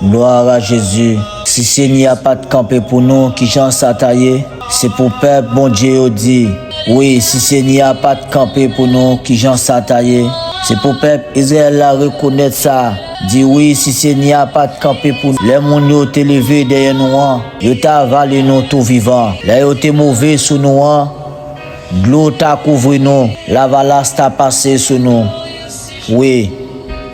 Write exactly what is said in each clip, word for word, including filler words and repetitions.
Glwa a Jezi. Si Senyè a pa t kanpe pou nou, kijan sa ta ye? Se pou pèp Bondye yo di, wi, si Senyè a pa t kanpe pou nou, kijan sa ta ye? Se pou pèp Izrayèl la rekonèt sa, di, wi, si Senyè a pa t kanpe pou nou, lè moun yo te leve dèyè nou an, yo ta vale nou tou vivan. Lè yo te move sou nou an, dlo ta kouvri nou, lavalas ta pase sou nou. Wi,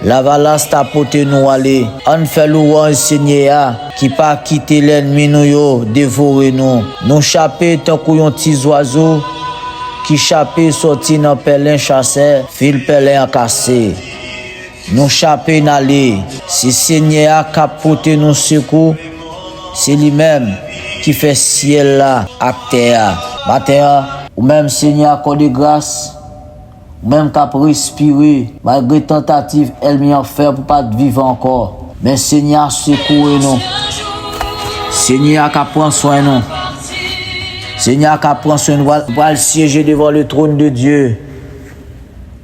lavalas ta pote nou ale. Ann fè lwanj Senyè a, ki pa kite lènmi nou yo devore nou. Nou chape tankou yon ti zwazo ki chape sòti nan pèlen chasè, fil pèlen an kase. Nou chape n ale. Se Senyè a k ap pote nou sekou. Se li menm ki fè syèl la ak tè a. Maten an, ou menm Senyè akòde gras, ou menm k ap respire, malgre tantativ ènmi an fè pou pa t vivan ankò. Men Senyè a sekoure nou. Senyè a ka pran swen nou. Senyè a ka pran swen nou. Pral, pral syeje devan le trône de Dieu.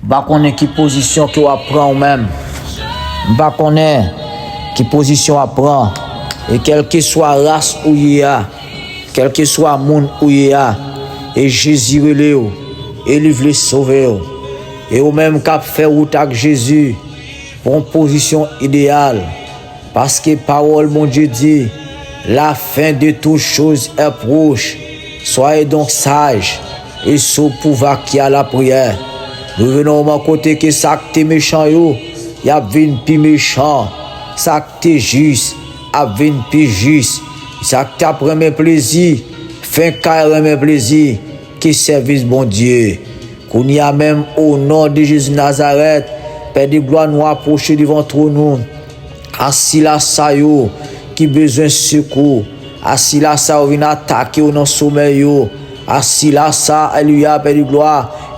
M pa konnen ki pozisyon ke w ap pran ou menm. M pa konnen ki pozisyon w ap pran. E kèlkeswa ras ou ye a, kèlkeswa moun ou ye a, e Jezi rele w, e li vle sove w. E ou menm k ap fè wout ak Jezi, pran yon pozisyon ideyal. Paske pawòl Bondye di, la fin de toutes choses est proche. Soyez donc sages et sots pour vaquer à la prière. Nou rive nan moman kote ke sa k te mechan yo, y ap vin pi mechan. Sa k te jis ap vin pi jis. Sa k t ap renmen plezi, fenk kay renmen plezi ke sèvis Bondye. Kounye a menm, o non de Jezi Nazarèt, Pè de glwa, nou apwoche devan twòn ou. A sila sa yo ki bezwen sekou, a sila sa yo vin atake w nan somèy yo, a sila sa, alelouya, Pè de glwa,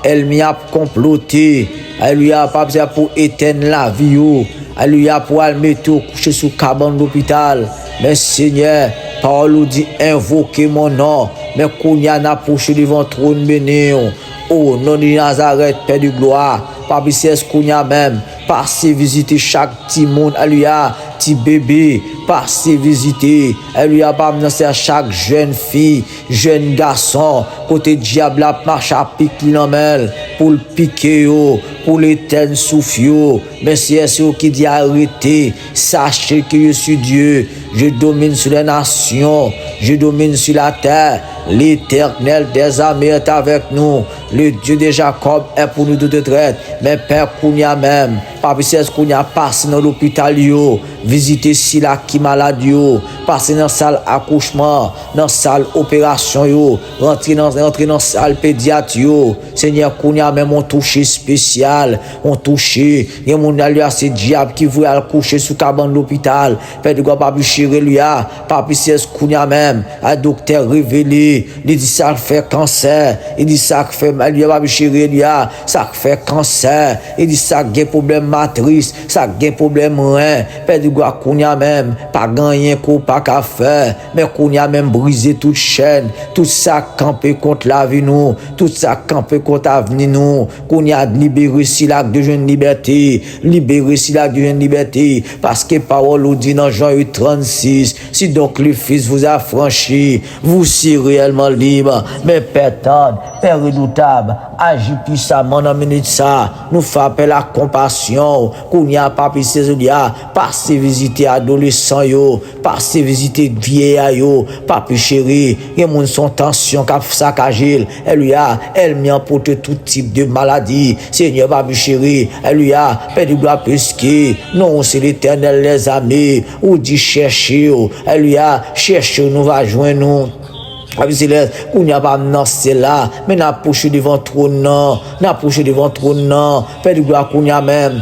ènmi ap konplote, alelouya, pa bezwen pou etèn lavi yo, alelouya, pou al mete w kouche sou kabann lopital. Men Senyè, pawòl ou di, envoke mon non. Men kounye a n apwoche devan twòn beni w. O non de Nazarèt, Pè de glwa, Papi Selès, kounye a menm, pase vizite chak timoun, alelouya, ti bebe, pase vizite, alelouya, pa m nan se a chak jèn fi, jèn gason, kote dyab la ap mache a pik li nan men l, pou l pike yo, pou l etèn souf yo. Men Senyè, se ou ki di arete, sachez que je suis Dieu, je domine sur les nations, je domine sur la terre. L'Éternel des armées est avec nous. Le Dieu de Jacob est pour nous toute traite. Men Pè, kounye a menm, Papi Selès, kounye a pase nan lopital yo, vizite sila ki malad yo, pase nan sal akouchman, nan sal operasyon yo, rantre nan, rantre nan sal pedyat yo. Senyè, kounye a menm, yon touche espesyal, yon touche. Gen moun, alelouya, se dyab ki voye al kouche sou kabann lopital. Pè de glwa, Papi cheri, alelouya, Papi Selès, kounye a menm, a doktè revele, li di sa k fè kansè, li di sa k fè, alelouya, Papi cheri, alelouya, sa k fè kansè, li di sa k gen pwoblèm matris, sa k gen pwoblèm ren, Pè de glwa, kounye a menm, pa gen anyen ke w pa ka fè. Men kounye a menm, brize tout chèn, tout sa k kanpe kont lavi nou, tout sa k kanpe kont avni nou. Kounye a, libere sila k dwe jwenn libète, libere sila k dwe jwenn libète, paske pawòl ou di nan Jan uit trannsis, si donc le Fils vous affranchit, vous serez réellement libre. Men Pè tann, Pè redoutab, aji pwisaman nan minit sa. Nou fè apèl a konpasyon w. Kounye a, Papi Selès, alelouya, pase vizite adolesan yo, pase vizite vyè yo, Papi cheri. Gen moun se yon tansyon k ap sakaje l. Alelouya, ènmi an pote tout tip de maladi. Senyè, Papi cheri, alelouya, Pè de glwa, piske non w se Letènèl dèzame, ou di chèche w, alelouya, chèche w, nou va jwenn ou. Papi Selès, kounye a pa m nan syèl la, men n apwoche devan twòn nan, n apwoche devan twòn nan, Pè de glwa, kounye a menm.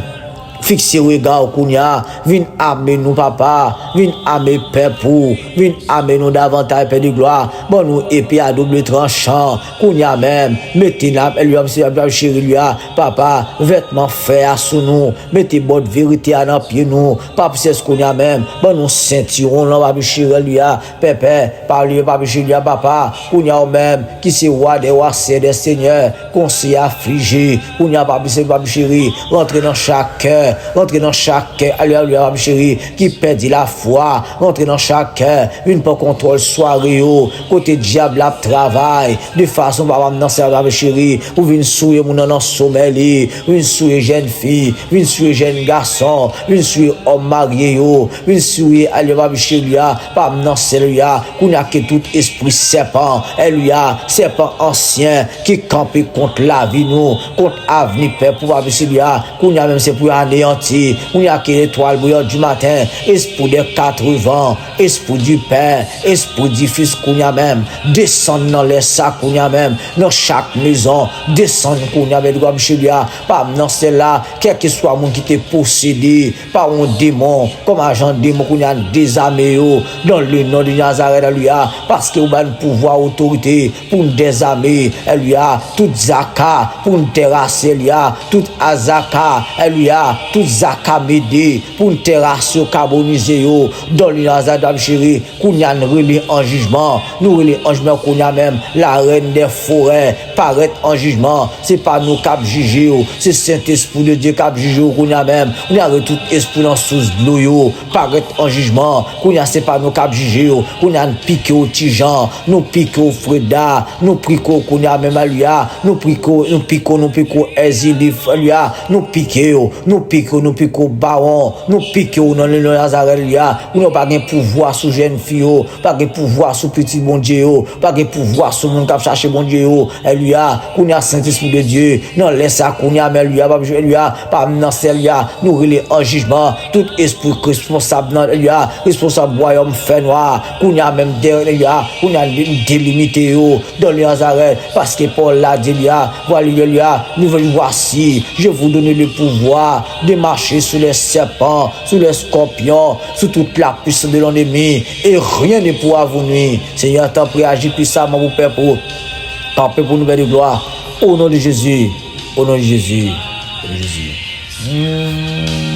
Fikse rega w kounye a, vin ame nou, Papa, vin ame pèp ou, vin ame nou davantaj, Pè de glwa, ban nou epe a doub tranchan, kounye a menm, mete nan, alelouya, Papi cheri, alelouya, Papa, vètman fè a sou nou, mete bòt verite a nan pye nou, Papi Selès, kounye a menm, ban nou sentiwon lan, Papi cheri, alelouya, Pèpè, pa bliye, Papi cheri, alelouya, Papa, kounye a ou menm, ki se Wa dè wa, Senyè dè senyè, konseye aflije, kounye a, Papi Selès, Papi cheri, rantre nan chak kè, Rantre nan chak kè, alelouya, papa m cheri, ki pèdi lafwa. Rantre nan chak kè, vin pran kontwòl sware yo, kote dyab la ap travay, de fason, papa m nan sèl, papa m cheri, pou vin souye moun nan nan somèy li, vin souye jèn fi, vin souye jèn gason, vin souye òm marye yo, vin souye, alelouya, papa m cheri a, papa m nan sèl, alelouya, kounye a ke tout espri sèpan, alelouya, sèpan ansyen, ki kanpe kont lavi nou, kont avni pèp ou, papa m cheri a, kounye a menm se pou yo aneyanti, kounye a ke letwal bouyan di maten, espri dè katrevan, espri di pè, espri di fis kounye a menm, desann nan lè sa kounye a menm, nan chak mezon, desann kounye a menm, papa m cheri a, papa m nan sèl la, kèlkeswa moun ki te posede pa yon demon, kòm ajan demon kounye a dezame yo, dans le nom de Nazareth, alelouya, paske ou ba n pouvwa, otorite, pou n dezame, alelouya, tout zaka, pou n terase, alelouya, tout azaka, alelouya, tout zaka mede, pou n terase yo, kabonize yo, dans le nom de Nazareth, papa m cheri, kounye a n rele an jijman, nou rele an jijman kounye a menm, la reine des forêts, parèt an jijman, se pa nou k ap jije w, se Sentespri de Dye k ap jije w kounye a menm, kounye a rele tout espri nan sous dlo yo, parèt an jijman, kounye a se pa nou k ap jije w, kounye a n pike w Tijan, nou pike w Freda, nou pike w kounye a menm, alelouya, nou pike w, nou pike w, nou pike w Èzili, alelouya, nou pike w, nou pike w, nou pike w Bawon, nou pike w nan le non Nazarèt, alelouya, kounye a w pa gen pouvwa sou jèn fi yo, pa gen pouvwa sou pitit Bondye yo, pa gen pouvwa sou moun k ap chache Bondye yo, alelouya, kounye a Sentespri de Dye, nan lè sa kounye a menm, alelouya, papa m cheri, alelouya, papa m nan sèl, alelouya, nou rele an jijman, tout espri k responsab nan, alelouya, responsab wayòm fènwa, kounye a menm dèyè, alelouya, kounye a nou delimite yo, dans le Nazareth, paske pawòl la di, alelouya, alelouya, nou vle, voici, je vous donne le pouvoir de marcher sur les serpents, sur les scorpions, sur toute la puissance de l'ennemi, et rien ne pourra vous nuire. Seigneur, tanpri aji pisamman pou pèp ou. Kanpe pou nou, Pè de glwa. Au nom de Jésus. Au nom de Jésus. Au nom de Jésus. Hmm.